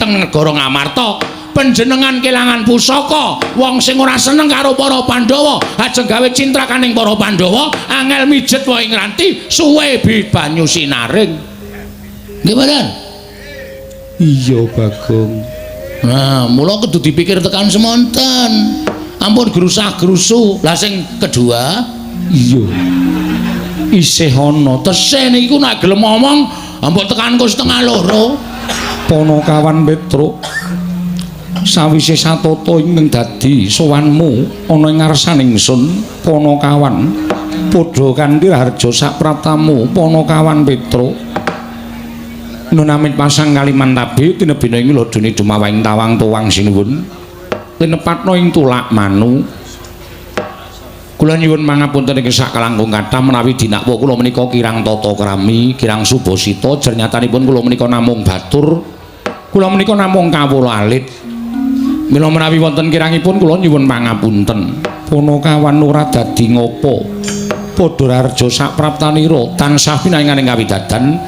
teng negara Ngamarta. Panjenengan kelangan pusaka, wong sing ora seneng karo para Pandhawa, ajeng gawe cintrakaning para Pandhawa, angel mijet wae ngranti, suwe banyu sinaring. Nggih mboten? Iya, Bagong. Nah, mula kudu dipikir tekan semonten. Ampun grusah-grusu. Lah sing kedua, iya. Isih ana. Tesih niku nek gelem ngomong, mbok tekan ku 1:30. Panakawan Petruk, sawise satata ingkang dadi sowanmu ana ing ngarsaning ingsun, Panakawan, padha kanthi raharja sapraptamu, Panakawan Petruk. Nun amit pasang kalimantabe tinebina ing ladune dumawahing tawang tuwang sinuwun linepatna ing tulak manu. Kula nyuwun mangapunten ing sakalangkung kathah menawi dinakwa kula menika kirang tata krami, kirang subasita, jernyatanipun kula menika namung batur, kula menika namung kawula alit. Mila menawi wonten kirangipun kula nyuwun pangapunten. Panakawan ora dadi ngapa. Padha raharja sapraptanira tansah pinaringaning kawidadan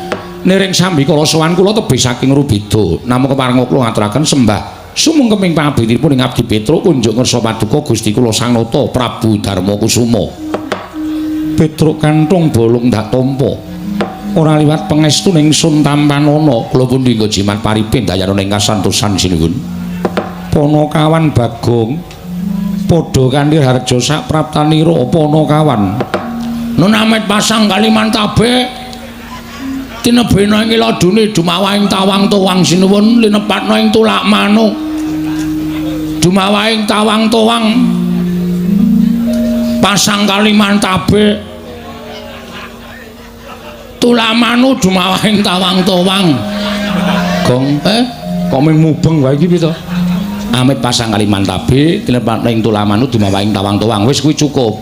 niring sambikala sowan kula tebih saking Rubeda. Namung keparenga kula ngaturaken sembah sumungkeming pangabektinipun ing abdi Petruk kunjuk ngersa paduka Gusti kula Sang Nata Prabu Darma Kusuma. Petruk kanthong bolong ndak tampa. Ora liwat pangestu ning sun tampanana. Kula pundi nggo jimat paripe dayana ing kasantosan sinuwun. Panakawan Bagong, padha kanthi harja sapraptanira Panakawan. Nun amit pasang kalimantabe tinebena ing ladune dumawahing tawang tuwang sinuwun linepatna ing tulak manuk. Dumawahing tawang tuwang pasang kalimantabe tulak manu dumawahing tawang tuwang. Gong, kok mung mubeng wae iki piye to? Amit pasang kalimantabe tinepatna ing tulak manu dumawahing tawang tuwang, wis kuwi cukup.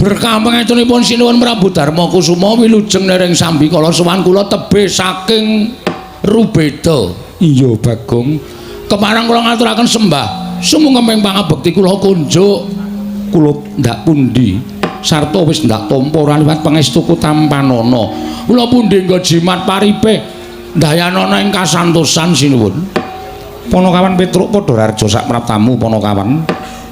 Berkah pangestunipun sinuwun Prabu Darma Kusuma wilujeng nering sambikala sowan kula tebih saking Rubeda. Iya, Bagong. Kepareng kula ngaturaken sembah sumungkeming pangabekti kula kunjuk. Kula ndak pundi sarta wis ndak tampa ora liwat pangestuku tampanana. Kula pundi nggo jimat paripe dayanana ing kasantosan sinuwun. Panakawan Petruk, padha raharja sapraptamu Panakawan.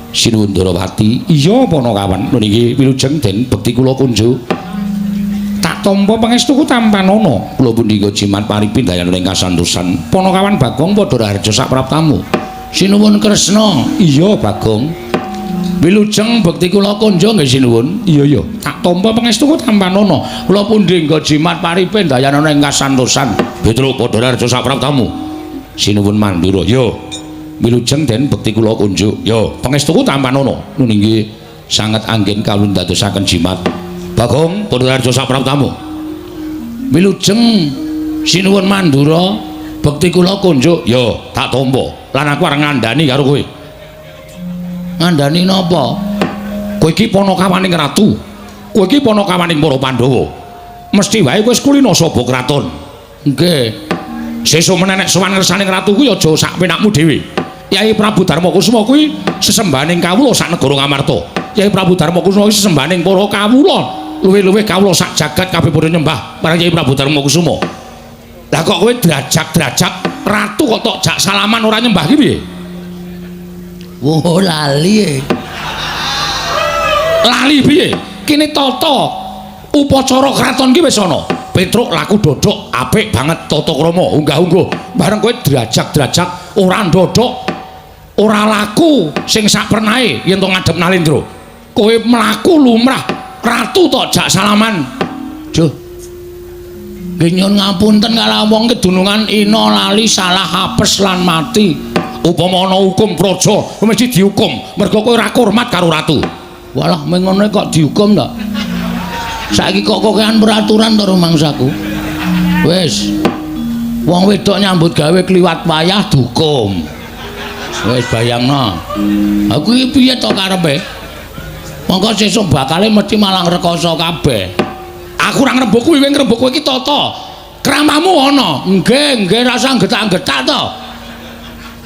Sinuwun Darawati. Iya, Panakawan. Lho niki wilujeng den bekti kula kunjuk. Tak tampa pangestuku tampanana. Kula pundi nggo jimat paripe dayanana ing kasantosan. Panakawan Bagong, padha raharja sapraptamu. Sinuwun Kresna. Iya, Bagong. Wilujeng bekti kula kunjuk nggih sinuwun. Iya iya, tak tampa pangestuku tampanana. Kula pundi nggo jimat paripe dayanana ing kasantosan. Petruk, padha raharja sapraptamu. Sinuwun Mandura. Yo. Wilujeng den bekti kula kunjuk. Yo, pangestuku tampanana. Nun inggih sanget anggen kawula ndadosaken jimat. Bagong, padha raharja sapraptamu. Wilujeng sinuwun Mandura, bekti kula kunjuk. Yo, tak tampa. Lan aku arep ngandani karo kowe. Ngandani napa? Kowe iki panakawaning ratu. Kowe iki panakawaning para Pandhawa. Mesti wae kowe wis kulina saba kraton. Nggih. Sesuk menek sowan ngersaning ratu kuwi aja sak penakmu dhewe. Yai Prabu Darma Kusuma kuwi sesembahaning kawula sak negara Ngamarta. Yai Prabu Darma Kusuma kuwi sesembahaning para kawula. Luwih-luwih kawula sak jagat kabeh padha nyembah marang Yai Prabu Darma Kusuma. Lah kok kowe drajak-drajak ratu kok tok jak salaman ora nyembah ki piye? Oh, lali e. Lali piye? Kene tata upacara kraton ki wis ana. Petruk laku dodok apik banget tata krama unggah-ungguh. Bareng kowe drajak-drajak ora ndodok, ora laku sing sak pernahe yen to ngadhep Nalendra. Kowe mlaku lumrah ratu tok jak salaman. Duh. Nggih nyuwun ngapunten kala wong kedunungan ina lali salah apes lan mati. Upama ana hukum praja mesti dihukum mergo kowe ora hormat karo ratu. Walah mengono kok dihukum ta? Saiki kok kokean peraturan to rumangsaku. Wis. Wong wedok nyambut gawe kliwat wayah dihukum. Wis bayangno. Aku iki piye to karepe? Mongko sesuk bakale mesti malang rekoso kabeh. Aku ora ngrembug kuwi, kowe ngrembug kowe iki tata kramamu ana. Nggih, nggih rasa getak-getak to.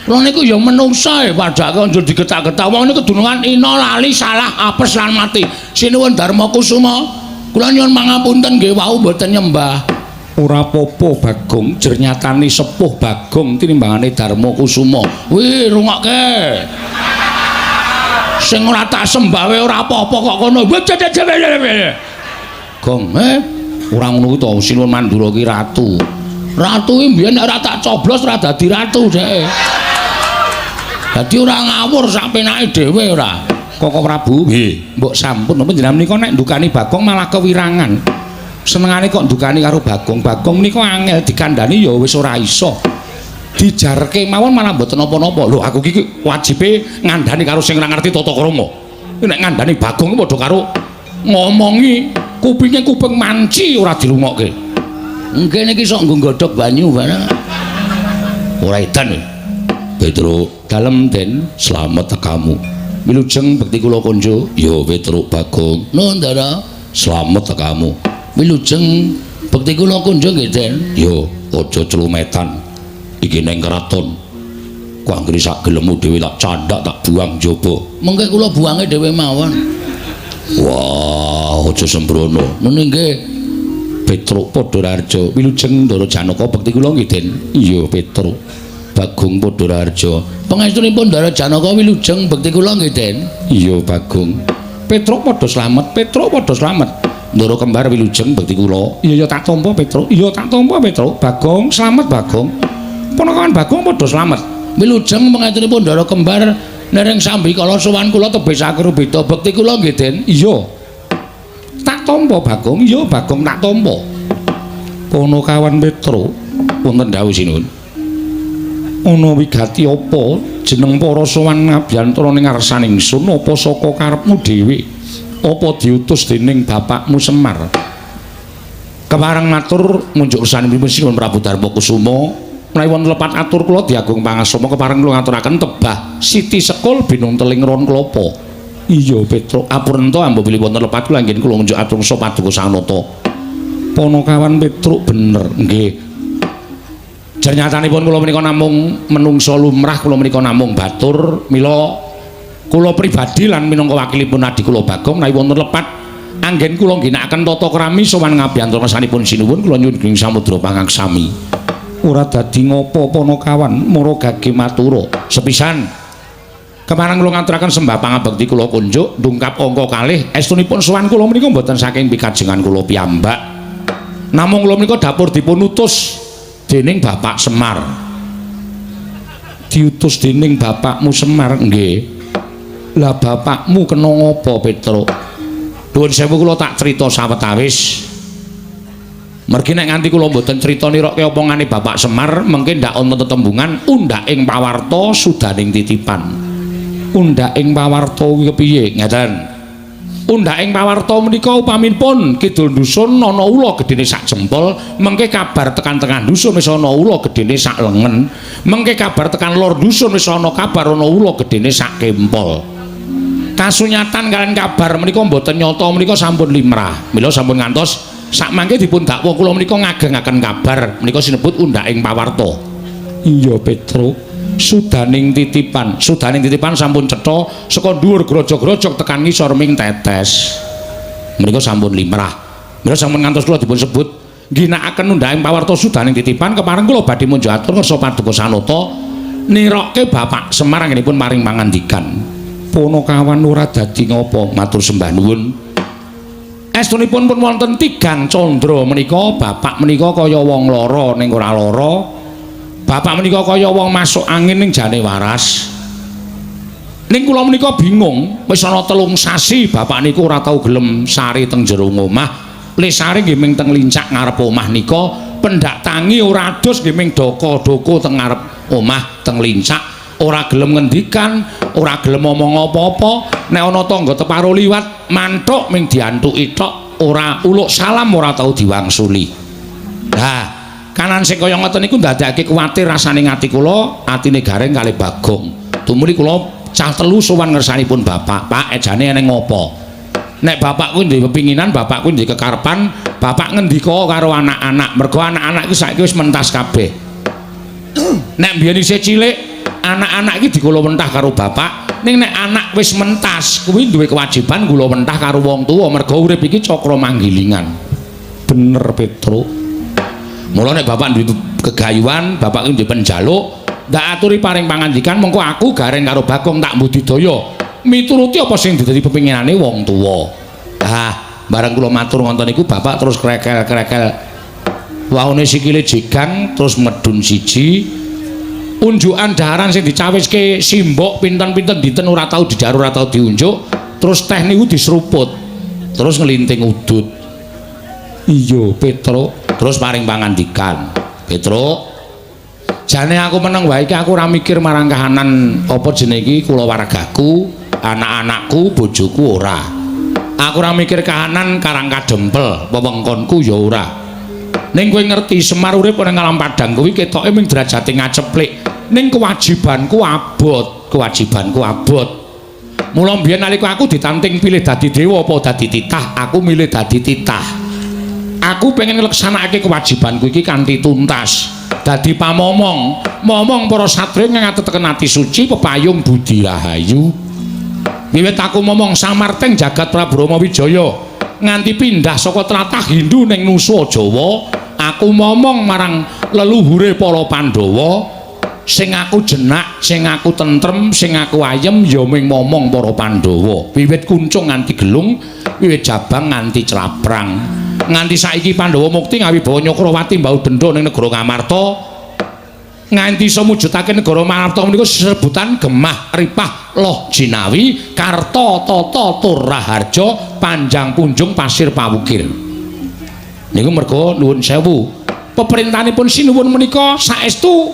Kula niku ya menungsa e padake njur digetak-getak. Wong niku kedunungan ina lali salah apes lan mati. Sinuwun Darma Kusuma, kula nyuwun pangapunten nggih wau mboten nyembah. Ora apa-apa Bagong, jer nyatane sepuh Bagong tinimbangane Darma Kusuma. Wih, rungokke. Sing ora tak sembah wae ora apa-apa kok kono. Gong, ora ngono kuwi to, Sinuwun Mandura ki ratu. Ratu ki mbiyen nek ora tak coblos ora dadi ratu dheke. Dadi ora ngawur sak penake dhewe ora. Koko Prabu, nggih, mbok sampun panjenengan menika nek ndukani Bagong malah kewirangan. Senengane kok ndukani karo Bagong. Bagong menika angel dikandhani ya wis ora iso. Dijarke mawon malah mboten napa-napa. Lho aku iki wajibe ngandhani karo sing ora ngerti tata krama. Nek ngandhani Bagong padha karo ngomongi kupinge kuping manci ora dirungokke. Nggih niki sok nggo nggodhog banyu barang. Ora edan. Petruk, dalem Den, slamet tekamu. Wilujeng bekti kula konjo. Ya Petruk Bagong. Nuwun Ndara. Slamet tekamu. Wilujeng bekti kula konjo nggih Den. Ya aja clumetan. Iki ning kraton. Ku anggere sak gelemmu dhewe tak candhak tak buang njaba. Mengke kula buange dhewe mawon. Wah, aja sembrono. Nuni nggih. Petruk padha raharja. Wilujeng Ndara Janaka bekti kula nggih Den. Iya Petruk. Bagong padha raharja. Pangestunipun Ndara Janaka wilujeng bekti kula nggih Den. Iya Bagong. Petruk padha slamet, Petruk padha slamet. Ndara kembar wilujeng bekti kula. Iya ya tak tampa Petruk. Iya tak tampa Petruk. Bagong slamet Bagong. Ponakan Bagong padha slamet. Wilujeng pangestunipun Ndara kembar nereng sambi kala sowan kula tebih sakrubeda bekti kula nggih Den. Iya. Tak tampa Bagong. Iya Bagong tak tampa. Ponokawan Petruk wonten dawuh sinuwun. Ana wigati apa jeneng para sowan ngabiyantara ning ngarsaning ingsun apa saka karepmu dhewe? Apa diutus dening bapakmu Semar? Kepareng matur munjuk kersanipun Sinuwun Prabu Darma Kusuma, menawi wonten lepat atur kula diagung pangasoma kepareng kula ngaturaken tebah Siti Sekul binung teling ron klapa. Iya Petruk, apurenta ambo bilih wonten lepat kula anggen kula ngunjuk atur ngsa paduka Sang Nata. Ponokawan Petruk bener nggih. Jernyatanipun kula menika namung menungsa lumrah, kula menika namung batur, mila kula pribadi lan minangka wakilipun adi kula Bagong menawi wonten lepat anggen kula ngginakaken tata krami sowan ngabiyantara ngersanipun sinuwun kula nyuwun ing samudra pangaksami. Ora dadi ngopo Ponokawan mara gage matura. Sepisan kemarang kula ngaturaken sembah pangabekti kula kunjuk ndungkap angka kalih estunipun sowan kula menika mboten saking pikajengan kula piyambak. Namung kula menika dapur dipun utus dening Bapak Semar. Diutus dening bapakmu Semar nggih. Lah bapakmu kena ngopo Petruk? Nuwun sewu kula tak crita sawetawis. Mergi nek nganti kula mboten crita nirokke opongane Bapak Semar, mengke ndak ana tetembungan undhak ing pawarta sudaning titipan. Undhak ing pawarta kuwi kepiye? Ngeten. Undhak ing pawarta menika upaminipun kidul dusun ana ula gedene sak jempol, mengke kabar tekan tengah dusun wis ana ula gedene sak lengen, mengke kabar tekan lor dusun wis ana kabar ana ula gedene sak kempol. Kasunyatan kalian kabar menika mboten nyata menika sampun limrah. Mila sampun ngantos sakmangke dipun dakwa kula menika ngagengaken kabar menika sinebut undhak ing pawarta. Iya Petruk, sudaning titipan, sudaning titipan sampun cetha saka dhuwur grojog-grojog tekan ngisor ming tetes. Menika sampun limrah. Mila sampun ngantos kula dipun sebut ngginakaken undhak ing pawarta sudaning titipan kepareng kula badhe munjuk atur ngersa paduka Sanata nirokke Bapak Semar anggenipun maring pangandikan. Ponokawan ora dadi ngopo matur sembah nuwun. Estunipun pun wonten tigang candra menika bapak menika kaya wong lara ning ora lara. Bapak menika kaya wong masuk angin ning jane waras. Ning kula menika bingung, wis ana 3 sasi bapak niku ora tau gelem sare teng jero omah. Le sare nggih ming teng lincak ngarep omah nika, pendak tangi ora adus nggih ming doko-doko teng ngarep omah teng lincak. Ora gelem ngendikan, ora gelem ngomong apa-apa, nek ana tangga teparo liwat manthuk ming diantuki tok, ora uluk salam ora tau diwangsuli. Lah, kanan sing kaya ngoten niku ndadekake kuwatir rasane ati kula, atine Gareng kalih Bagong. Tumuli kula cah telu sowan ngersanipun bapak, Pak, ejane eneng ngopo? Nek bapak kuwi duwe pepinginan, bapak kuwi duwe kekarepan, bapak ngendika karo anak-anak, mergo anak-anak iki saiki wis mentas kabeh. Nek mbiyen isih cilik, anak-anak iki dikulawentah karo bapak, ning nek anak wis mentas kuwi duwe kewajiban kulawentah karo wong tuwa, mergo urip iki cakra manggilingan. Bener Petruk. Mula nek bapak duwe gegayuhan, bapak ki duwe penjaluk, ndak aturi paring pangandikan mengko aku Gareng karo Bagong tak budidaya mituruti apa sing dadi pepinginane wong tuwa. Ah, bareng kula matur ngoten niku bapak terus krekel-krekel. Waune sikile jigang terus medun siji. Unjukan daharan sing dicawiske simbok pinten-pinten dinten ora tau didhahar, ora tau diunjuk, terus teh niku diseruput. Terus nglinting udut. Iya, Petruk, terus paring pangandikan. Petruk, jane aku meneng wae iki aku ora mikir marang kahanan apa jenenge iki kulawargaku, anak-anakku, bojoku ora. Aku ora mikir kahanan Karang Kadempel, wewengkonku ya ora. Ning kowe ngerti Semar urip ning alam padang kuwi ketoke mung derajate ngaceplik. Ning kewajibanku abot, kewajibanku abot. Mula mbiyen nalika aku ditanting pilih dadi dewa apa dadi titah, aku milih dadi titah. Aku pengen ngleksanakake kewajibanku iki kanthi tuntas. Dadi pamomong, momong para satriya ngateteken ati suci pepayung budi rahayu. Wiwit aku momong samarteng jagat Prabu Rama Wijaya nganti pindah saka tlatah Hindu ning Nusa Jawa, aku momong marang leluhure para Pandhawa sing aku jenak, sing aku tentrem, sing aku ayem ya ming momong para Pandhawa. Wiwit kuncung nganti gelung, wiwit jabang nganti claprang. Nganti saiki Pandhawa mukti ngawibawa Nyakrawati mbau dendha ning negara Ngamarta. Nganti iso mujudake negara Ngamarta menika sesebutan gemah ripah loh jinawi karta tata tur raharja panjang punjung pasir pawukir. Niku merga nuwun sewu. Peperintahanipun sinuwun menika saestu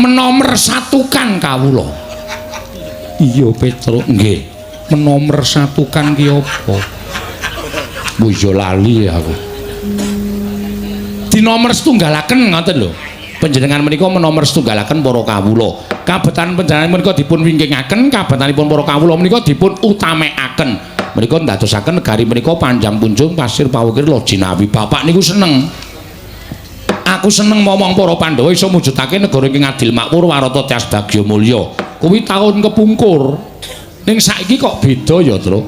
menomersatukan kawula. Iya, Petruk, nggih. Menomersatukan ki apa? Wis ya lali aku. Dinomer setunggalaken ngoten lho. Panjenengan menika menomer setunggalaken para kawula. Kabetan panjenengan menika dipun wingkingaken, kabetanipun para kawula menika dipun utamekaken. Menika ndadosaken negari menika panjang punjung pasir pawukir loh jinawi. Bapak niku seneng. Aku seneng momong para Pandhawa iso mujudake negara ingkang adil makmur warata tias bagya mulya. Kuwi taun kepungkur. Ning saiki kok beda ya, Truk?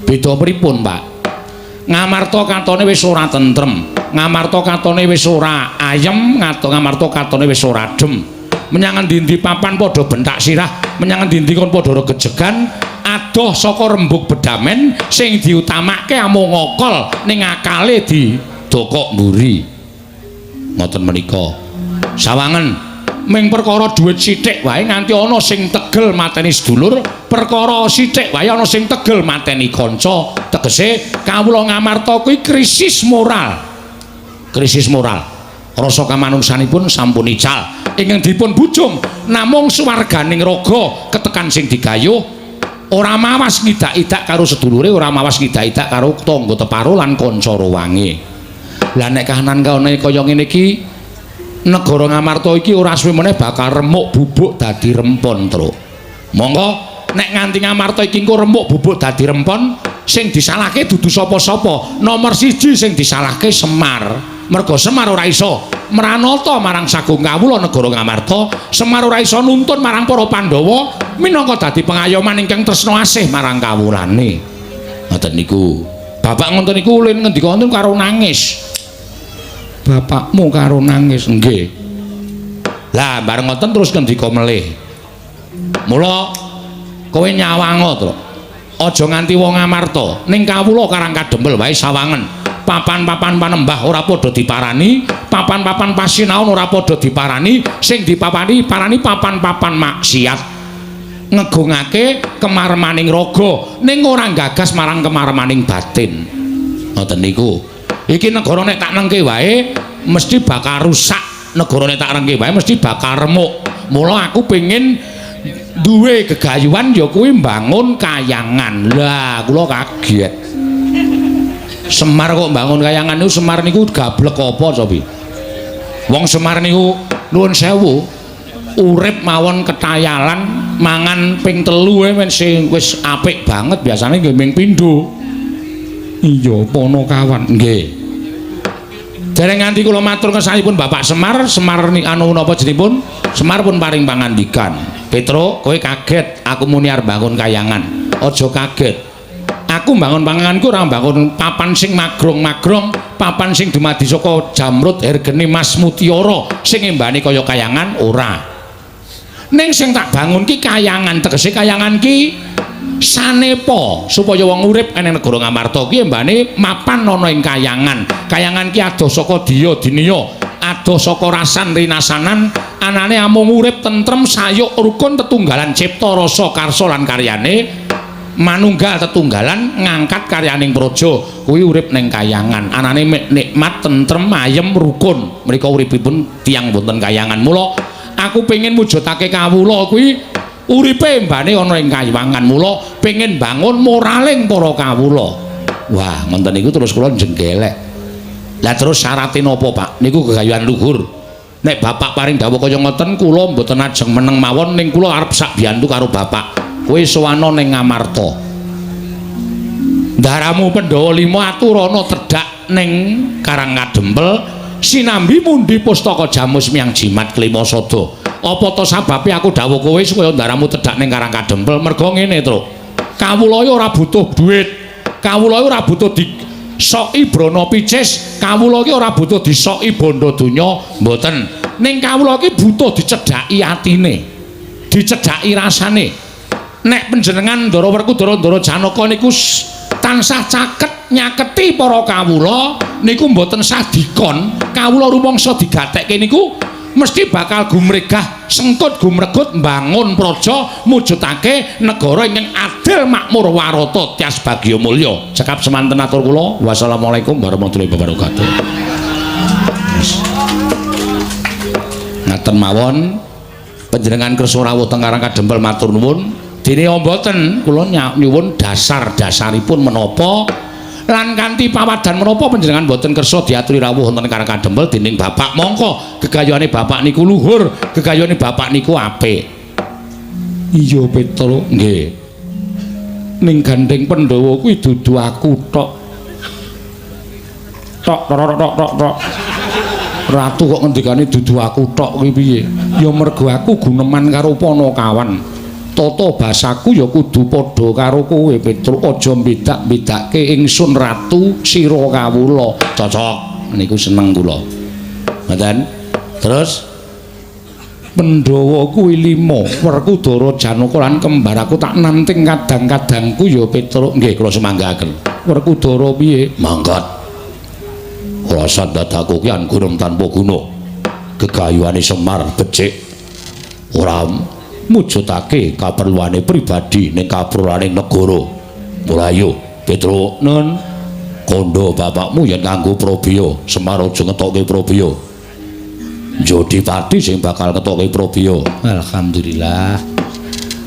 Beda pripun, Pak? Ngamarta katone wis ora tentrem, Ngamarta katone wis ora ayem, Ngamarta katone wis ora adem. Menyang endi-endi papan padha bentak sirah, menyang endi-endi kon padha regejegan, adoh saka rembug bedamen sing diutamake amung ngokol ning akale didokok mburi. Ngoten menika. Sawangen ming perkara dhuwit sithik wae nganti ana sing tegel mateni sedulur, perkara sithik wae ana sing tegel mateni kanca. Tegese kawula Ngamarta kuwi krisis moral. Krisis moral. Rasa kamanungsanipun sampun ical. Ingkang dipun bujung namung suwarganing raga ketekan sing digayuh, ora mawas ngidak-idak karo sedulure, ora mawas ngidak-idak karo tangga teparo lan kanca ruwange. Lah nek kahanan kaone kaya ngene iki, negara Ngamarta iki ora suwe meneh bakal remuk bubuk dadi rempon, Truk. Monggo nek nganti Ngamarta iki engko remuk bubuk dadi rempon, sing disalahke dudu sapa-sapa. Nomor siji sing disalahke Semar. Merga Semar ora iso mranata marang sagung kawula negara Ngamarta, Semar ora iso nuntun marang para Pandhawa minangka dadi pengayoman ingkang tresna asih marang kawulane. Ngoten niku. Bapak ngoten niku ulin ngendika wonten karo nangis. Bapakmu karo nangis? Nggih. Lah bareng ngoten terus ngendika melih. Mula kowe nyawango, Truk. Aja nganti wong Ngamarta ning kawula Karang Kadempel wae sawangen. Papan-papan panembah ora padha diparani, papan-papan pasinaon ora padha diparani, sing dipapani parani papan-papan maksiat. Ngegungake kemaremaning raga ning ora gagas marang kemaremaning batin. Ngoten niku. Iki negara nek tak nengke wae mesti bakal rusak, negara nek tak nengke wae mesti bakal remuk. Mula aku pengin duwe gegayuhan ya kuwi mbangun kayangan. Lah kula kaget. Semar kok mbangun kayangan niku, Semar niku gablek apa cobi? Wong Semar niku nuwun sewu, urip mawon ketayalan, mangan ping 3 men sing wis apik banget biasane nggih ming pindho. Iya, Panakawan. Nggih. Dereng nganti kula matur kesanipun Bapak Semar, Semar ni anu napa jenipun? Semar pun paring pangandikan. Petruk, kowe kaget aku muni arep bangun kayangan. Aja kaget. Aku mbangun panganku ora mbangun papan sing magrong-magrong, papan sing dumadi saka jamrut hergene Mas Mutiara sing embane kaya kayangan ora. Ning sing tak bangun ki kayangan, tegese kayangan ki sanepa supaya wong urip ing negara Ngamarta ki embane mapan ana ing kayangan. Kayangan ki adoh saka diya diniya, adoh saka rasan rinasanan, anane amung urip tentrem sayuk rukun tetunggalan cipta rasa karsa lan karyane manunggal tetunggalan ngangkat karyaning praja kuwi urip ning kayangan anane nikmat tentrem ayem rukun mriko uripipun tiyang wonten kayangan. Mula aku pengin mujudake kawula kuwi uripe embane ana ing kayangan, mula pengin bangun moraling para kawula. Wah, ngoten niku terus kula jenggelek. Lah terus syarate napa, Pak? Niku gegayuhan luhur. Nek bapak paring dawuh kaya ngoten kula mboten ajeng meneng mawon ning kula arep sak biyantu karo bapak. Kowe sowana ning Ngamarta. Ndaramu Pandhawa 5 aturana tedhak ning Karang Kadempel sinambi mundi pustaka Jamus Miang Jimat Klima Sada. Apa to sababe aku dawuh kowe supaya ndaramu tedhak ning Karang Kadempel? Merga ngene, Truk. Kawula ora butuh duit. Kawula ora butuh disoki brana picis, kawula iki ora butuh disoki bondo donya, mboten. Ning kawula iki butuh dicedhaki atine. Dicedhaki rasane. Nek panjenengan Ndara Werkudara Ndara Janaka niku tansah caket nyaketi para kawula niku mboten sah dikon, kawula rumangsa digatekke niku mesti bakal gumregah sengkut gumregut mbangun praja mujudake negara ingkang adil makmur warata tias bagya mulya. Cekap semanten atur kula. Wassalamualaikum warahmatullahi wabarakatuh. Ngaten mawon panjenengan kersa rawuh teng Karang Kadempel matur nuwun. Dene mboten kula nyuwun dasar-dasaripun menapa lan kanthi pawadan menapa panjenengan mboten kersa diaturi rawuh wonten Karang Kadempel dening bapak. Mongko gegayuhane bapak niku luhur, gegayuhane bapak niku apik. Iya Petro, nggih. Ning gandeng Pandhawa kuwi dudu aku tok. Tok tok tok tok tok. Ratu kok ngendikane dudu aku tok kuwi piye? Ya mergo aku guneman karo Panakawan. Tata basaku ya kudu padha karo kowe Petruk, aja mbedak-bedake ingsun ratu sira kawula. Cocok niku seneng kula. Ngoten. Terus Pandhawa kuwi 5, Werkudara Janaka lan kembar aku tak nanting kadang-kadangku ya Petruk. Nggih kula semanggaken. Werkudara piye? Mangkat. Rasa dadaku ki anggunung tanpa guna. Gegayuhane Semar becik ora mujudake kaperluane pribadi ning kaperluane negara. Mula ayo Petruk nun kandha bapakmu yen nganggo probya, Semar aja ngetokke probya. Jodipati sing bakal ngetokke probya. Alhamdulillah.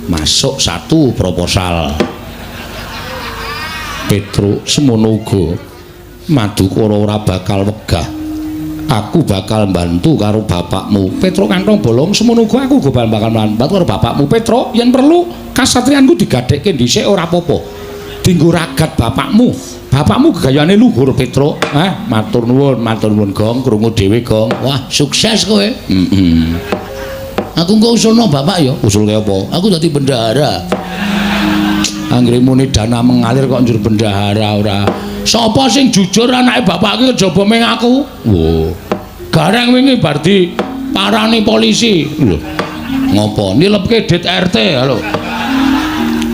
Masuk satu proposal. Petruk semono uga Madukara ora bakal wegah. Aku bakal bantu karo bapakmu. Petruk kantong bolong semono uga aku uga bakal bantu karo bapakmu. Petruk yen perlu kasatriyanku digadhekke dhisik ora apa-apa. Dinggo ragat bapakmu. Bapakmu gegayane luhur Petruk. Ah, matur nuwun Gong, krungu dhewe Gong. Wah, sukses kowe. Heeh. Aku engko usulno bapak ya. Usulke apa? Aku dadi bendahara. Anggere muni dana mengalir kok njur bendahara ora. Sapa sing jujur anake bapak iki kejaba ming aku? Wo. Gareng wingi bar diparani polisi. Lho. Ngopo? Nilepke dit RT lho.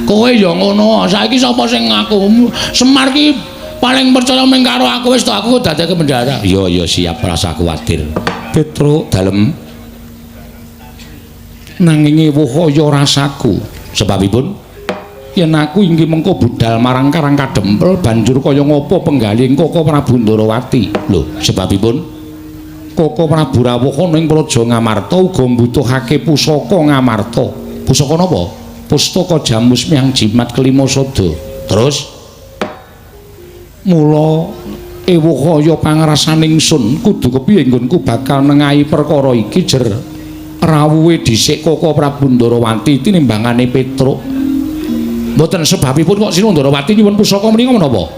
Kowe ya ngono. Saiki sapa sing ngaku? Semar ki paling percaya ming karo aku wis to aku dadeke bendahara. Iya iya siap rasa kuwatir. Petruk dalem nanging ewuh kaya rasaku. Sebabipun yen aku inggih mengko budal marang Karang Kadempel banjur kaya ngopo penggalih Koko Prabu Ndarawati. Lho, sebabipun Koko Prabu rawuh ana ing Praja Ngamarta uga mbutuhake pusaka Ngamarta. Pusaka napa? Pustaka Jamus Miang Jimat Kelima Sada. Terus mula ewuh kaya pangrasaning ingsun kudu kepiye nggonku bakal nengahi perkara iki jer rawuhe dhisik Koko Prabu Ndarawati tinimbangane Petruk. Mboten sebabipun kok Sira Ndarawati nyuwun pusaka menika menapa?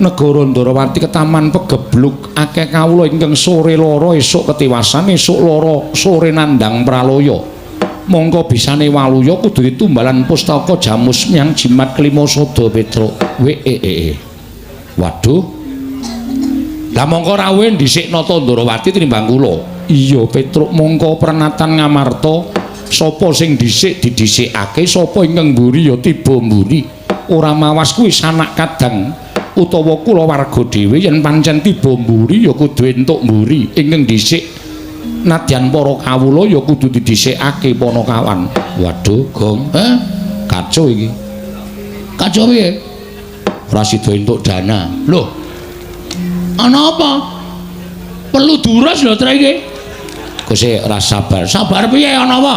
Negara Ndarawati ketaman pegebluk akeh kawula ingkang sore lara esuk ketiwasan esuk lara sore nandhang pralaya. Mongko bisane waluya kudu ditumbalan pustaka Jamus Miang Jimat Kelima Sada Petruk. W E E E. Waduh. Lah mongko rawuhe dhisik Nata Ndorowati tinimbang kula. Iya Petruk, mongko prenatan Ngamarta sapa sing dhisik didhisikake, sapa ingkang mburi ya tiba mburi. Ora mawas kuwi sanak kadang utawa kulawarga dhewe, yen pancen tiba mburi ya kudu entuk mburi. Ingkang dhisik nadyan para kawula ya kudu didhisikake Panakawan. Waduh, Gong. Heh? Kacau iki. Kacau piye? Ora sida entuk dana. Loh. Ana apa? Perlu diurus lho tre iki. Kose ora sabar. Sabar piye, ana apa?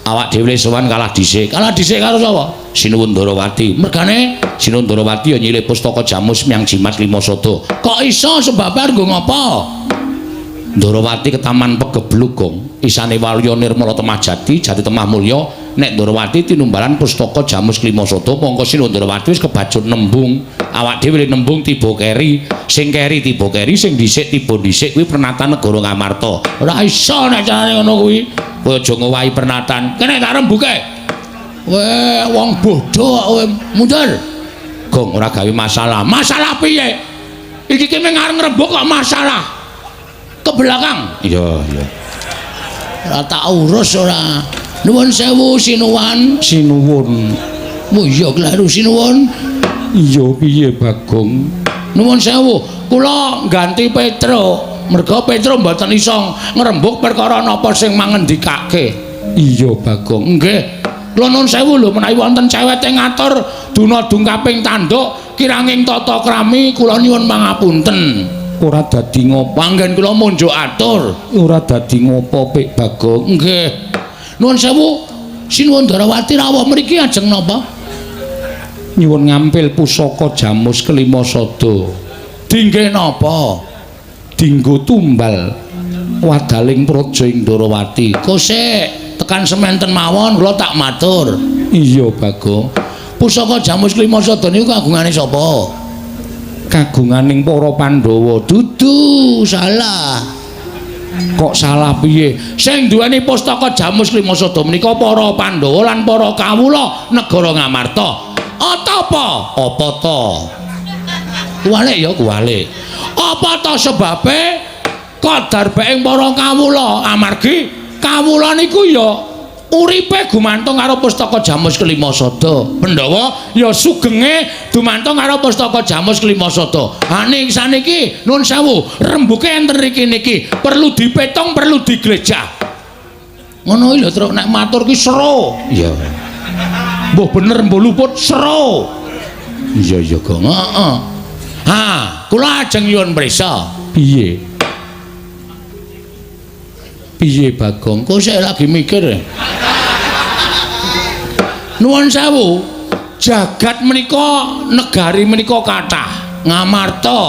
Awak dhewe sowan kalah dhisik. Kalah dhisik karo sapa? Sinuwun Ndarawati. Mergane Sinuwun Ndarawati ya nyilih pustaka Jamus Miang Jimat Lima Sada. Kok iso, sebabe nggo ngapa? Ndarawati ketaman pegebluk, Gong. Isane Walya Nirmala Temah Jati, Jati Temah Mulya. Nek Ndarawati tinumbalan pustaka Jamus Lima Sada, mongko Sinuwun Ndarawati wis kebacut nembung. Awak dhewe nembung tiba keri, sing keri tiba keri, sing dhisik tiba dhisik kuwi pernatan negara Ngamarta. Ora iso nek carane ngono kuwi. Kowe aja ngowahi pernatan. Kene tak rembuke. Kowe wong bodho kok kowe mundur. Gong, ora gawe masalah. Masalah piye? Iki ki mung arep ngrembug kok masalah. Ke belakang. Iya, iya. Ora tak urus ora. Nuwun sewu sinuwun. Sinuwun. Oh iya kleru sinuwun. Iya piye Bagong? Nuwun sewu, kula ganti Petruk. Merga Petruk mboten iso ngrembug perkara napa sing mangendikake. Iya Bagong. Nggih. Kula nuwun sewu lho menawi wonten cewete ngatur duna dungkaping tanduk kiranging tata krami kula nyuwun pangapunten. Ora dadi ngopo. Panggen kula munjuk atur. Ora dadi ngopo Pik Bagong. Nggih. Nuwun sewu, Sinuwun Ndarawati rawuh mriki ajeng napa? Nyuwun ngampil pusaka Jamus Kelima Sada. Dingge napa? Dinggo tumbal wadaling praja ing Ndarawati. Kosek tekan sementen mawon kula tak matur. Iya Bagong. Pusaka Jamus Kelima Sada niku kagungane sapa? Kagunganing para Pandhawa. Dudu, salah. Kok salah piye? Sing duweni pustaka Jamus Kelima Sada menika para Pandhawa lan para kawula negara Ngamarta. Atapa? Apa ta? Kuwalik ya, kuwalik. Apa ta sebabe kok darbeking para kawula? Amargi kawula niku ya uripe gumantung karo pustaka Jamus Kelima Sada. Pandhawa ya sugenge dumantung karo pustaka Jamus Kelima Sada. Ha ning saniki nuwun sewu, rembuke enten riki niki perlu dipetung, perlu diglejah. Ngono lho Truk, nek matur ki sero. Iya. Mbuh bener mbuh luput sero. Iya iya Gong. Heeh. Ha, kula ajeng nyuwun prisa. Piye? Piye Bagong? Kok sik lagi mikir. Nuwun sewu, jagat menika negari menika kathah. Ngamarta,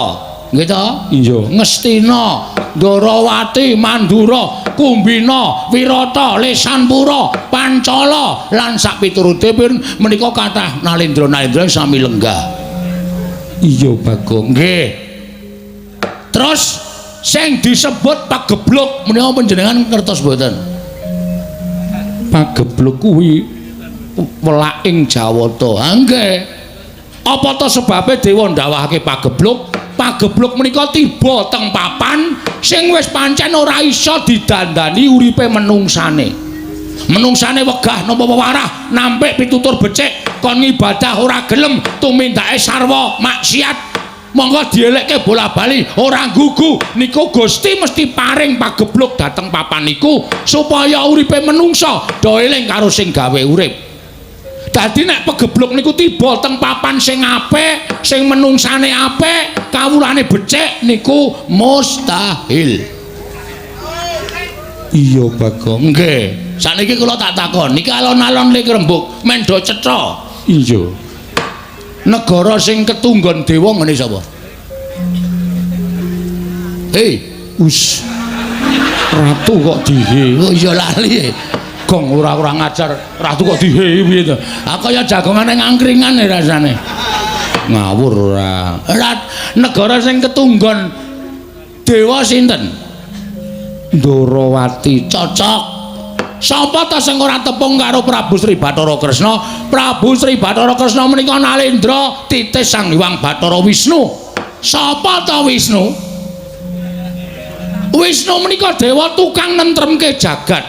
nggih to? Iya. Ngastina, Ndarawati, Mandura, Kumbina, Wirata, Lesanpura, Pancala lan sakpiturute menika kathah nalendra-nalendra sami lenggah. Iya Bagong. Nggih. Terus sing disebut pagebluk menika panjenengan ngertos mboten? Pagebluk kuwi welaking Jawata. Ha nggih. Apa ta sebabe dewa ndawahake pagebluk? Pagebluk menika tiba teng papan sing wis pancen ora iso didandani uripe menungsane. Menungsane wegah napa wewarah, nampik pitutur becik, kon ngibadah ora gelem, tumindake sarwa maksiat. Monggo dielekke bola-bali ora gugu niku Gusti mesti paring pagebluk dhateng papan niku supaya uripe menungsa do eling karo sing gawe urip. Dadi nek pegebluk niku tiba teng papan sing apik, sing menungsane apik, kawulane becik niku mustahil. Iya Bagong. Nggih. Saniki kula tak takon, niki alon-alon lik rembug mendo cetha. Iya. Negara sing ketunggon dewa ngene sapa? Hei, us. Ratu kok dihe. Oh iya lali. Gong ora ora ngajar, ratu kok dihe piye to? Ah kaya jagongane ngangkringan rasane. Ngawur ora. Negara sing ketunggon dewa sinten? Ndarawati. Cocok. Sapa ta sing ora tepung karo Prabu Sri Bathara Kresna? Prabu Sri Bathara Kresna menika nalendra titis Sang Hyang Bathara Wisnu. Sapa ta Wisnu? Wisnu menika dewa tukang nentremke jagat,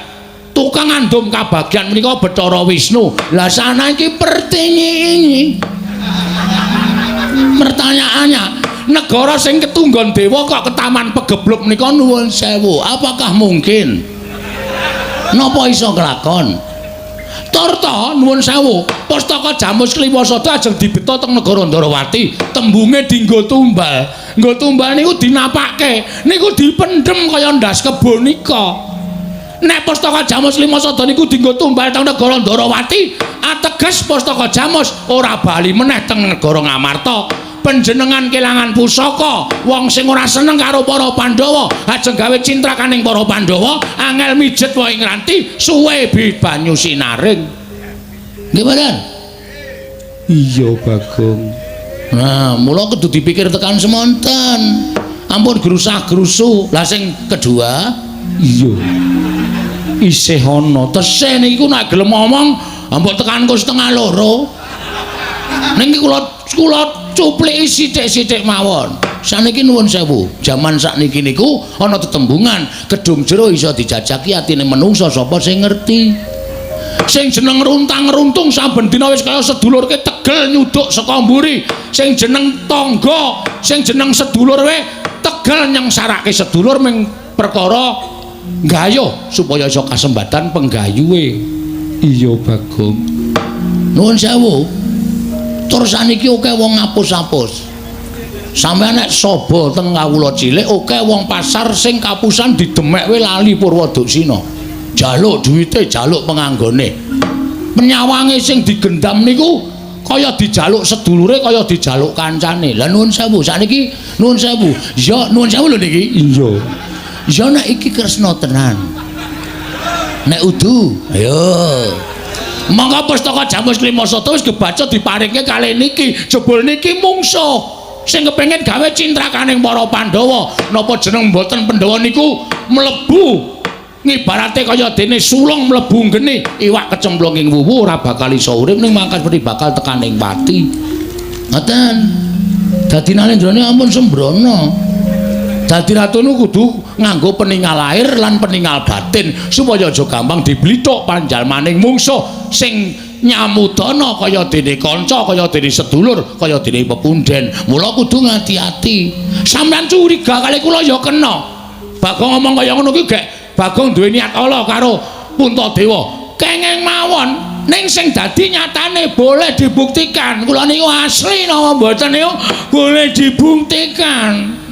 tukang ngandum kabagyan menika Bathara Wisnu. Lah sana iki pertinyi. Pertanyaannya, negara sing ketunggon dewa kok ketaman pegebluk menika nuwun sewu. Apakah mungkin? Napa iso kelakon? Turta nuwun sewu, pustaka Jamus Kliwasada ajeng dibeta teng negara Ndarawati, tembunge dinggo tumbal. Nggo tumbal niku dinapake, niku dipendhem kaya ndas kebo nika. Nek pustaka Jamus Kliwasada niku dinggo tumbal teng negara Ndarawati, ateges pustaka Jamus ora bali meneh teng negara Ngamarta. Panjenengan kelangan pusaka, wong sing ora seneng karo para Pandhawa, ajeng gawe cintrakaning para Pandhawa, angel mijet wae ngranti, suwe bi banyu sinaring. Nggih mboten? Iya, Bagong. Nah, mula kudu dipikir tekan semonten. Ampun grusah-grusu. Lah sing kedua, iya. Isih ana tesih niku nek gelem ngomong, mbok tekan ku 1:30. Ning iki kula cupliki sithik-sithik mawon. Saniki nuwun sewu, jaman sakniki niku ana tetembungan, kedung jero iso dijajaki atine menungsa sapa sing ngerti. Sing jeneng runtang-runtung saben dina wis kaya sedulurke tegel nyuduk saka mburi. Sing jeneng tangga, sing jeneng sedulur we tegel nyengsarake sedulur ming perkara nggayuh supaya iso kasembatan penggayuhe. Iya, Bagong. Nuwun sewu. Terus saniki akeh wong ngapus-apus. Sampeyan nek saba teng kawula cilik akeh wong pasar sing kapusan didemek we lali Purwoduksina. Jaluk duwite, jaluk penganggone. Penyawange sing digendam niku kaya dijaluk sedulure, kaya dijaluk kancane. Lah nuwun sewu, sakniki nuwun sewu. Ya nuwun sewu lho niki. Iya. Ya nek iki Kresna tenan. Nek udu, ayo. Monggo pustaka Jamus Klimasada wis kebaca diparingke kalih niki. Jebul niki mungsuh sing kepengin gawe cintrakaning para Pandhawa. Napa jeneng mboten Pandhawa niku mlebu ngibarate kaya dene sulung mlebu nggene iwak kecemplung ing wuwu ora bakal iso urip ning mangkas mesti bakal tekaning pati. Ngoten. Dadi nalendrane ampun sembrono. Dadi ratu niku kudu nganggo peningal lahir lan peningal batin supaya aja gampang diblithuk panjalmaning mungsuh sing nyamudana kaya dene kanca, kaya dene sedulur, kaya dene pepunden. Mula kudu ngati-ati. Sampeyan curiga kali kula ya kena. Bagong ngomong kaya ngono ki gek Bagong duwe niat ala karo Puntadewa. Kenging mawon ning sing dadi nyatane boleh dibuktikan. Kula niku asli napa mboten niku boleh dibuktikan.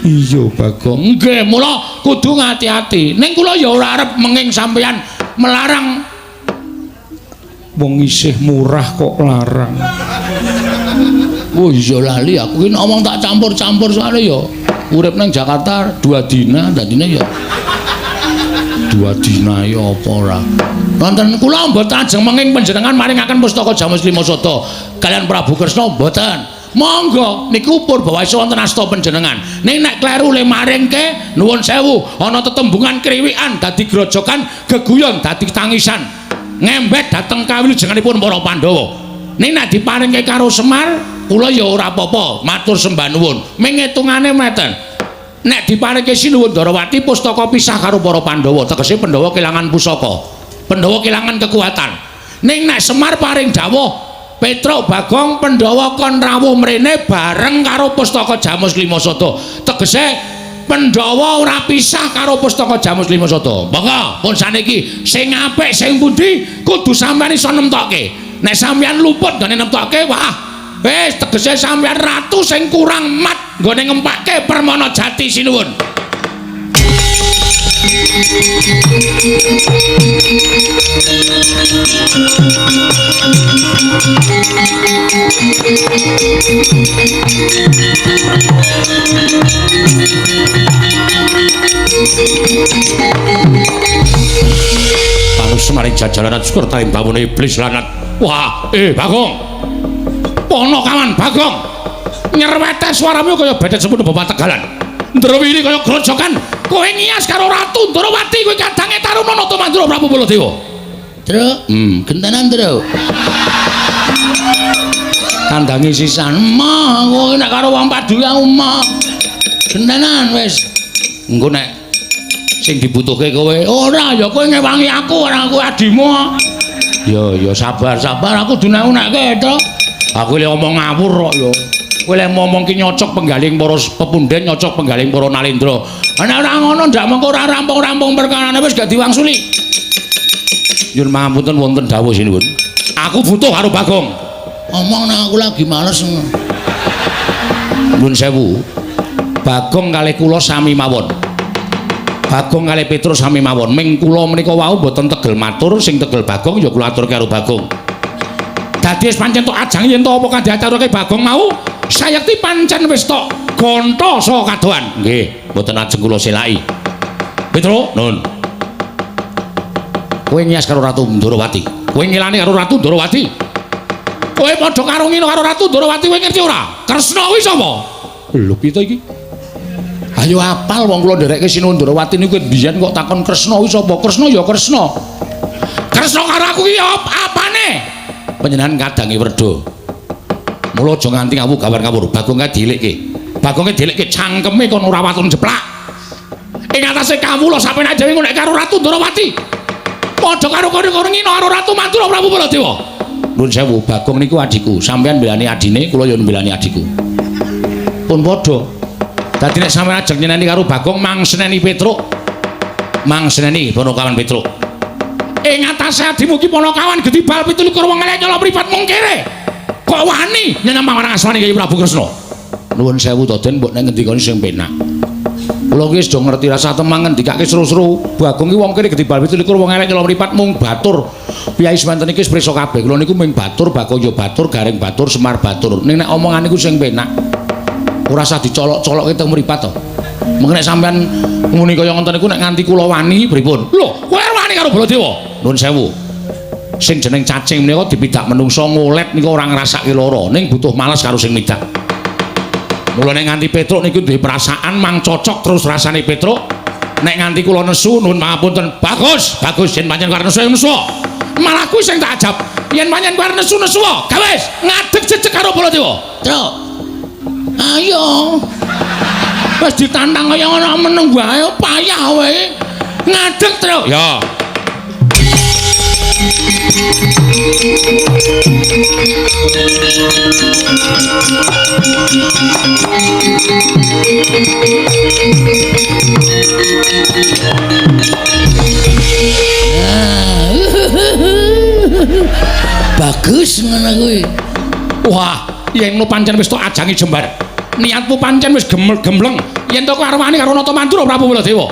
Iya, Bagong. Nggih, mula kudu ngati-ati. Ning kula ya ora arep menging sampeyan melarang. Wong isih murah kok larang. Oh iya lali aku ki ngomong tak campur-campur soalnya ya urip nang Jakarta 2 dina, dadine ya 2 dina ya apa ora. Wonten kula mboten ajeng menging panjenengan maringaken pustaka Jamus Klimasada kalian Prabu Kresna mboten. Monggo niku purbawasa wonten asta panjenengan. Ning nek kleru le maringke nuwun sewu ana tetembungan kriwikan dadi grojokan geguyon dadi tangisan. Ngembet dhateng kawilujenganipun para Pandhawa. Ning nek diparingke karo Semar kula ya ora apa-apa, matur sembah nuwun. Ming ngitungane meten. Nek diparingke Sinuwun Ndarawati pustaka pisah karo para Pandhawa, tegese Pandhawa kelangan pusaka. Pandhawa kelangan kekuatan. Ning nek Semar paring dawuh Petruk Bagong Pandhawa kon rawuh mrene bareng karo pustaka Jamus Klimasada. Tegese Pandhawa ora pisah karo pustaka Jamus Klimasada. Monggo pun saniki sing apik sing pundi kudu sampeyan iso nemtokke. Nek sampeyan luput nggone nemtokke, wah wis tegese sampeyan ratu sing kurang mat nggone ngempake Permana Jati sinuwun. Panus maring jajalanan syukur taim bangun iblis lanat. Wah, Bagong. Ponokawan Bagong. Nyerwete suaramu kaya bedet semono bapak Tegalan. Ndrewiri kaya grojokan. Kowe ngias karo Ratu Ndorowati kowe kadange Taruna Nata Mandura Prabu Baladewa. Truk, gentenan truk. Kandange sisan. Emoh, kowe nek karo wong padhuwe aku emoh. Gentenan wis. Engko nek sing dibutuhke kowe ora ya kowe ngewangi aku ora aku adimu. Ya ya sabar sabar aku dunek-unekke to. Aku lek omong ngawur kok ya. Kowe lek ngomong ki nyocok penggaling para pepunden, nyocok penggaling para nalendra. Nek ora ngono ndak mengko ora rampung-rampung perkarane wis gak diwangsuli. Nyuwun pangapunten wonten dawuh sinuwun. Aku butuh karo Bagong. Omong nang aku lagi males. Nyuwun sewu. Bagong kalih kula sami mawon. Bagong kalih Petruk sami mawon. Ming kula menika wau mboten tegel matur, sing tegel Bagong ya kula aturke karo Bagong. Dadi wis pancen tok ajang yen to apa kang diaturke Bagong mau, sayekti pancen wis tok gonta saka kadohan. Nggih, mboten ajeng kula selaki. Petruk, nun. Kowe ngias karo Ratu Ndorowati. Kowe ngilani karo Ratu Ndorowati. Kowe padha karo ngino karo Ratu Ndorowati kowe ngerti ora? Kresna kuwi sapa? Lho piye to iki? Ayo apal wong kula nderekke Sinuwun Ndorowati niku biyen kok takon Kresna kuwi sapa? Kresna ya Kresna. Kresna karo aku ki apane? Panjenengan kadange werda. Mula aja nganti ngawu gawar ngawur, Bagong kae dilikke. Bagonge dilikke cangkeme kon ora waton jeplak. Ing atase kawula sampeyan dhewe nek karo Ratu Ndorowati. Padha karo kono ngino karo Ratu Mandura Prabu Baladewa. Nuwun sewu, Bagong niku adhiku. Sampeyan mbelani adine, kula ya mbelani adhiku. Pun padha. Dadi nek sampeyan ajeng nyeneni karo Bagong mang seneni Petruk. Mang seneni Ponokawan Petruk. Ing atase adimu ki Ponokawan gedibal 27 wong elek nyolong mripat mung kere. Kok wani nyenem marang asmane Kyai Prabu Kresna. Nuwun sewu to Den, mbok nek ngendikane sing penak. Kula ki wis do ngerti rasa temang ngendikake seru-seru. Bagong ki wong kere gedibal 27 wong elek nyolong mripat mung batur. Piyai semanten iki wis prisa kabeh. Kula niku mung batur, Bagong ya batur, Gareng batur, Semar batur. Ning nek omongan niku sing penak. Ora usah dicolok-colokke teng mripat to. Mengko nek sampean muni kaya ngoten niku nek nganti kula wani pripun? Lho, kowe wani karo Baladewa? Nuwun sewu. Sing jeneng cacing menika dipidak menungsa ngolet niku ora ngrasake lara, ning butuh males karo sing midak. Mula nek nganti Petruk niku duwe perasaan mang cocok terus rasane Petruk. Nek nganti kula nesu nuwun pangapunten. Bagus, bagus yen pancen kowe nesu nesu. Malah kuwi sing tak ajab. Yen pancen kowe nesu nesu, gawes ngadeg jejeg karo Baladewa. Truk. Ayo. Wis ditantang kaya ngono meneng wae payah kowe. Ngadeg, Truk. Ya. Bagus ngono kuwi. Wah, yen ngono pancen wis tok ajangi jembar. Niatmu pancen wis gembleng. Yen to arwani karo Nata Mandura Prabu Baladewa.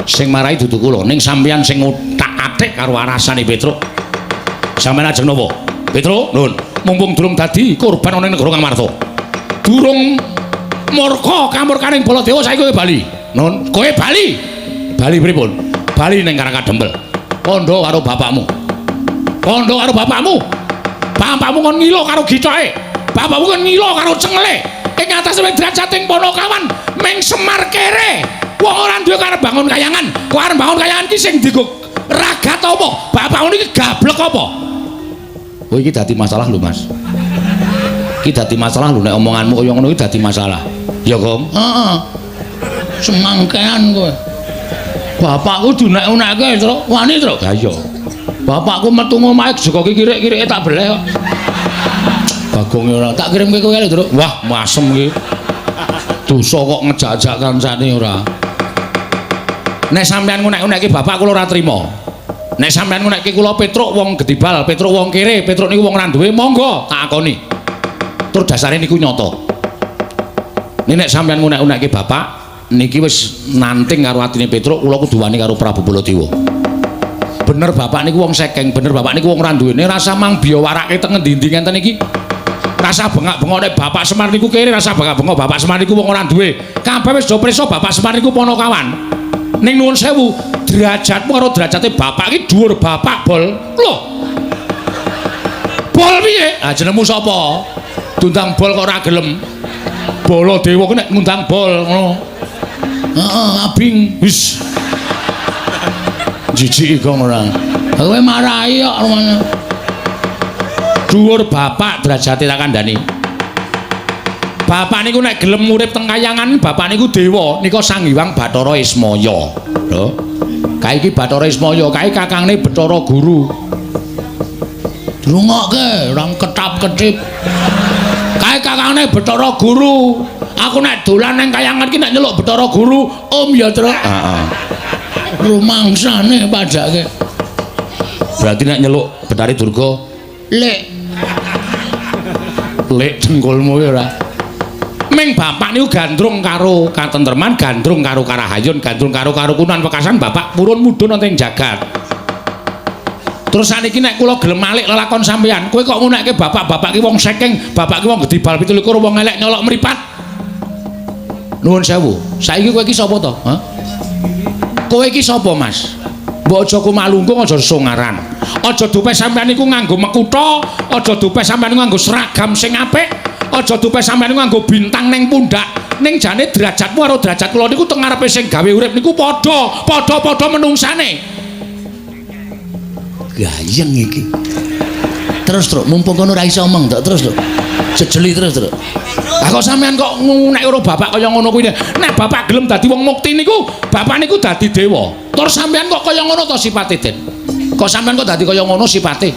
Sing marai dudu kula, ning sampeyan sing othak-athik karo arasane Petruk. Sampeyan ajeng napa? Petruk, nun, mumpung durung dadi korban ana ing negara Ngamarta. Durung murka kamurkaning Baladewa saiki kowe bali. Nun, kowe bali. Bali pripun? Bali ning Karang Kadempel. Kandha karo bapakmu. Kandha karo bapakmu. Bapakmu kon ngilo karo githoke. Bapakmu kon ngilo karo cengele. Ing atase derajate Ponokawan ming Semar kere. Wong ora duwe karep bangun kayangan. Kowe arep bangun kayangan ki sing digo ragat apa? Bapakmu niki gablek apa? Kowe iki dadi masalah lho, Mas. Iki dadi masalah lho nek omonganmu kaya ngono iki dadi masalah. Ya, Gong? Heeh. Semangkean kowe. Bapakku dunek-unekke, Truk. Wani, Truk? Ha iya. Bapakku metu ngomahe joko ki kirik-kirike tak beleh kok. Bagong ora tak kirimke kowe lho, Truk. Wah, masem iki. Dosa kok ngejak-jak kancane ora. Nek sampean ngunek-unekke bapak kula ora trima. Nek sampean ngunekke kula Petruk wong gedibal, Petruk wong kere, Petruk niku wong ora duwe, monggo tak akoni. Tur dasare niku nyata. Nek sampean ngunek-unekke bapak niki wis nanting karo atine Petruk, kula kudu wani karo Prabu Baladewa. Bener bapak niku wong sekeng, bener bapak niku wong ora duwene, rasa mang biyawarake teng ngendi-endi ngenten iki. Rasa bengak-bengok nek bapak Semar niku kere, rasa bengak-bengok bapak Semar niku wong ora duwe. Kabeh wis do prisa bapak Semar niku Ponokawan. Ning nuwun sewu, derajatmu karo derajate bapak iki dhuwur bapak bol. Lho. Bol piye? Ah jenengmu sapa? Diundang bol kok ora gelem. Baladewa ku nek ngundang bol ngono. Heeh, abing. Wis. Jijik kok ora. Kowe marahi kok rumane. Dhuwur bapak derajate tak kandhani. Bapak niku nek gelem urip teng kayangan, bapak niku dewa, nika Sang Hyang Bathara Ismaya. Lho. Kae iki Bathara Ismaya, kae kakangne Bathara Guru. Dirungokke, ora ketap-ketip. Kae kakangne Bathara Guru. Aku nek dolan nang kayangan iki nek nyeluk Bathara Guru, Om ya, Truk. Heeh. Rumangsane padake. Berarti nek nyeluk Bathari Durga, Lek. Lek dengkulmu ya ora. Ming bapak niku gandrung karo katentreman, gandrung karo karahayun, gandrung karo karukunan wekasan bapak purun mudhun wonten ing jagat. Terus saniki nek kula gelem malik lelakon sampeyan, kowe kok ngunekke bapak-bapak ki wong saking, bapak ki wong gedhe bal 27, wong elek nyolok mripat. Nuwun sewu. Saiki kowe iki sapa to? Hah? Kowe iki sapa, Mas? Mbok aja kumalungkung, aja songaran. Aja dupe sampeyan niku nganggo mekutha, aja dupe sampeyan niku nganggo seragam sing apik, aja dupe sampeyan niku nganggo bintang ning pundak. Ning jane derajatmu karo derajat kula niku teng ngarepe sing gawe urip niku padha, padha-padha menungsane. Gayeng iki. Terus, Truk, mumpung kono ora iso omong, Truk, terus, Truk. Jejeli terus, Truk. Lah kok sampean kok ngunek karo bapak kaya ngono kuwi. Nek bapak gelem dadi wong mukti niku, bapak niku dadi dewa. Terus sampean kok kaya ngono to sipate, Den? Kok sampean kok dadi kaya ngono sipate?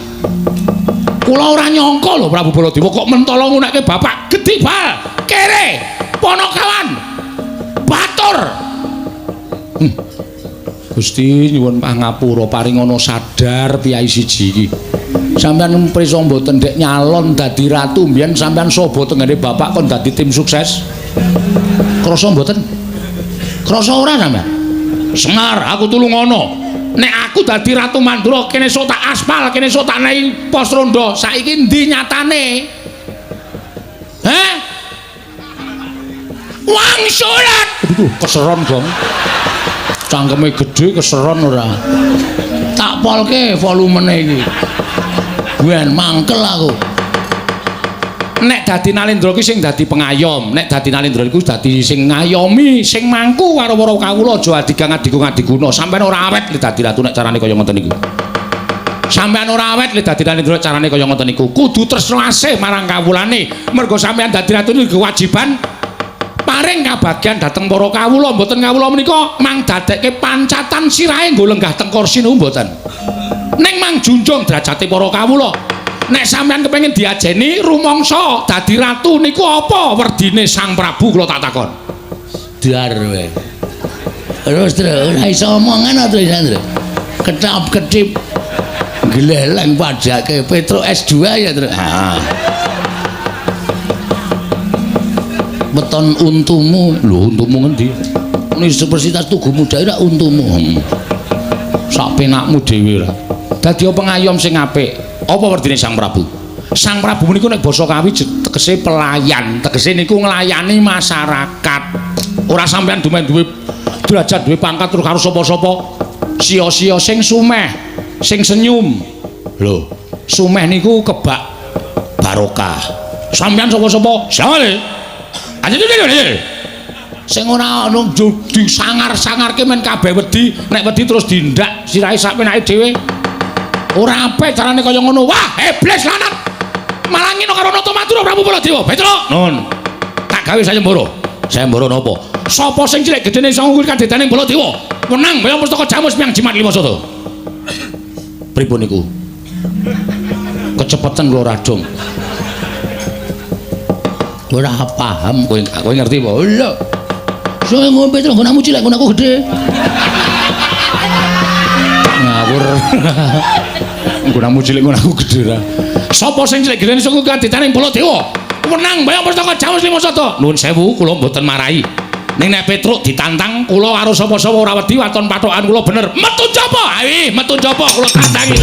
Kula ora nyangka lho Prabu Baladewa kok mentala ngunekke bapak gedhe bal, kere, ponokawan, batur. Gusti nyuwun pangapura paringana sadar piyai siji iki. Sampeyan prisa mboten ndek nyalon dadi ratu mbiyen sampeyan sobo tengene bapak kon dadi tim sukses? Krasa mboten? Krasa ora sampeyan? Semar, aku tulungono. Nek aku dadi Ratu Mandura kene sok tak aspal, kene sok tak nei pos rondo. Saiki endi nyatane? Heh? Wangsulan. Aduh, keseron, Gong. Cangkeme gedhe keseron ora. Tak polke volumene iki. Ben mangkel aku. Nek dadi Nalendra ki sing dadi pengayom, nek dadi Nalendra iku dadi sing ngayomi, sing mangku karo para kawula aja adigang adigung adiguna. Sampeyan ora awet le dadi ratu nek carane kaya ngoten niku. Sampeyan ora awet le dadi Nalendra carane kaya ngoten niku. Kudu tresna asih marang kawulane. Mergo sampeyan dadi ratu niku kewajiban paring kabagyan dhateng para kawula. Mboten kawula menika mang dadekke pancatan sirahe nggo lenggah teng kursi niku mboten. Ning mang junjung derajate para kawula. Nek sampeyan kepengin diajeni rumangsa dadi ratu niku apa werdine Sang Prabu kula tak takon. Dar kowe. Terus terus ora iso omongan to Sandra. Ketap-ketip gleleng padake Petruk S2 ya, Truk. Ha. Weton untumu. Lho untumu ngendi? Universitas Tugu Muda ora untumu. Sak penakmu dhewe ora. Dadi pengayom sing apik. Apa werdine Sang Prabu? Sang Prabu niku nek basa Kawi tegese pelayan, tegese niku nglayani masyarakat. Ora sampeyan dumen duwe derajat, duwe pangkat terus karo sapa-sapa. Sia-sia sing sumeh, sing senyum. Lho, sumeh niku kebak barokah. Sampeyan sapa-sapa? Sale. Sing ora ono disangar-sangarke men kabeh wedi, nek wedi terus dindak sirahe sak penake dhewe. Ora apik carane kaya ngono. Wah, iblis lanat. Malah ngino karo Nata Madura Prabu Baladewa. Petruk, nun. Tak gawe sayembara. Sayembara napa? Sapa sing cilik gedene iso ngukur kadedaning Baladewa? Menang bayang pustaka jamus miang jimat lima sada. Pripun niku? Kecepetan kula radong. Ora paham kowe, kowe ngerti apa? Lho. Sing ngombe Petruk nggonamu cilik nggonaku gedhe. Ngawur. Nggonamu cilik nggonaku gedhe ra. Sapa sing cilik gedene iso kaditaning Baladewa? Menang bayang pustaka jamus lima sada. Nuwun sewu kula mboten marahi. Ning nek Petruk ditantang kula karo sapa-sapa ora wedi waton pathokan kula bener. Metu njaba. Ayo metu njaba kula tantangi.